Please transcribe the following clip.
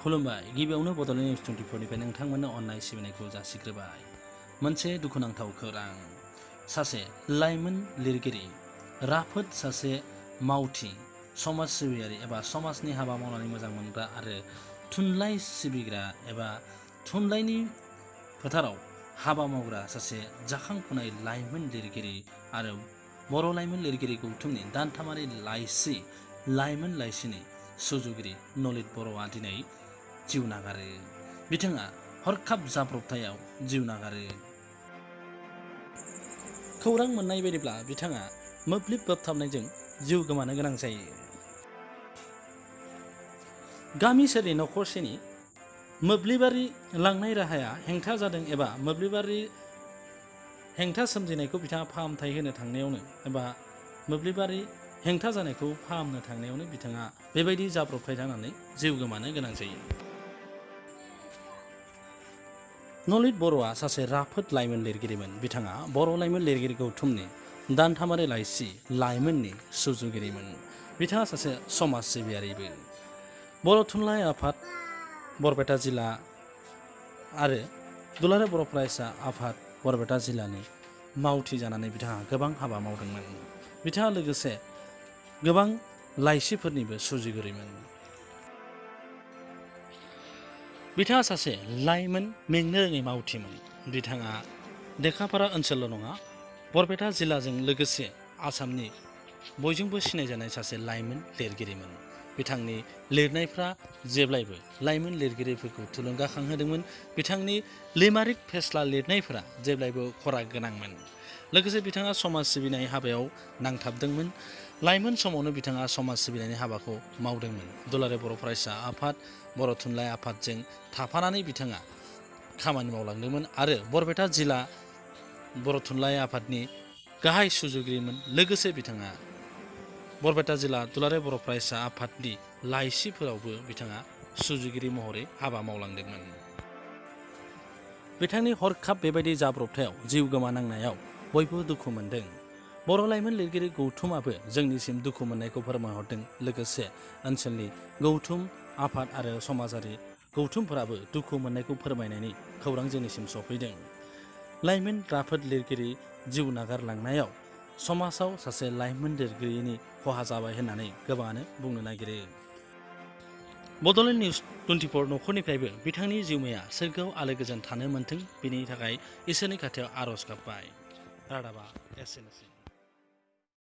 खुलुमबाय। गिबियावनो बड'लेण्ड निउस 24 निफ्राय नोंथांमोननो अननाय सिबिनायखौ जासिग्रोबाय। मोनसे दुखुनांथाव खौरां। सासे लाइमोन लिरगिरि, राफोद सासे मावथि, समाज सिबियारि एबा समाजनि हाबा मावनानै मोजां मोनग्रा आरो थुनलाइ सिबिग्रा एबा थुनलाइनि फोथाराव हाबा मावग्रा सासे जाखांफुनाय लाइमोन लिरगिरि आरो बर' लाइमोन लिरगिरि गौथुमनि दानथामारि लाइसि लाइमोन लाइसिनि सुजुगिरि नलित बर'आ दिनै जिउ नागारो। बिथाङा हरखाब जाब्रबथायाव जिउ नागारो। खौरां मोननाय बायदिब्ला बिथाङा मोब्लिब बोबथाबनायजों जिउ गोमानो गोनां जायो। गामि सेरनि नखरसेनि मोब्लिबारि लांनाय राहाया हेंथा जादों एबा मोब्लिबारि हेंथा सोमजिनायखौ बिथाङा फाहामथाय होनो थांनायावनो एबा मोब्लिबारि हेंथा जानायखौ फाहामनो थांनायावनो बिथाङा बेबायदि जाब्रबथाय जानानै जिउ गोमानो गोनां जायो। नलित बर'आ सासे राफोद लाइमोन लिरगिरिमोन। बिथाङा बर' लाइमोन लिरगिरि गौथुमनि दानथामारि लाइसि लाइमोननि सुजुगिरिमोन। बिथाङा सासे समाज सिबियारिबो। बर' थुनलाइ आफाद बरपेटा जिल्ला आरो दुलाराय बर' फरायसा आफाद बरपेटा जिल्लानि मावथि जानानै बिथाङा गोबां हाबा मावदोंमोन। बिथाङा लोगोसे गोबां लाइसिफोरनिबो सुजुगिरिमोन। बिथाङा सासे लाइमोन मेंनो रोङै मावथिमोन। बिथाङा देखापारा ओनसोलल' नङा, बरपेटा जिल्लाजों लोगोसे आसामनि बयजोंबो सिनायजानाय सासे लाइमोन लिरगिरिमोन। बिथांनि लिरनायफ्रा जेब्लायबो लाइमोन लिरगिरिफोरखौ थुलुंगाखांहोदोंमोन। बिथांनि लिमारिक फेस्ला लिरनायफोरा जेब्लायबो खरा गोनांमोन। लोगोसे बिथाङा समाज सिबिनाय हाबायाव नांथाबदोंमोन। लाइमोन समावनो बिथाङा समाज सिबिनायनि हाबाखौ मावदोंमोन। दुलाराय बर' फरायसा आफाद, बर' थुनलाइ आफादजों थाफानानै बिथाङा खामानि मावलांदोंमोन आरो बरपेटा जिल्ला बर' थुनलाइ आफादनि गाहाय सुजुगिरिमोन। लोगोसे बिथाङा बरपेटा जिल्ला दुलाराय बर' फरायसा आफादनि लाइसिफोरावबो बिथाङा सुजुगिरि महरै हाबा मावलांदोंमोन। बिथांनि हरखाब बेबायदि जाब्रबथायाव जिउ गोमानांनायाव बयबो दुखु मोनदों। बर' लाइमोन लिरगिरि गौथुमाबो जोंनिसिम दुखु मोननायखौ फोरमायहरदों। लोगोसे ओनसोलनि गौथुम आफाद आरो समाजारि गौथुमफोराबो दुखु मोननायखौ फोरमायनायनि खौरां जोंनिसिम सफैदों। लाइमोन राफोद लिरगिरि जिउ नागारलांनायाव समाजाव सासे लाइमोन लिरगिरिनि खहा जाबाय होननानै गोबाङानो बुंनो नागिरो। बड'लेण्ड निउस 24 नखरनिफ्रायबो बिथांनि जिउमाया सोरगोआव आलो गोजोन थानो मोन्थों, बेनि थाखाय इसोरनि खाथियाव आर'ज गाबबाय। रादाबा एसेनोसै।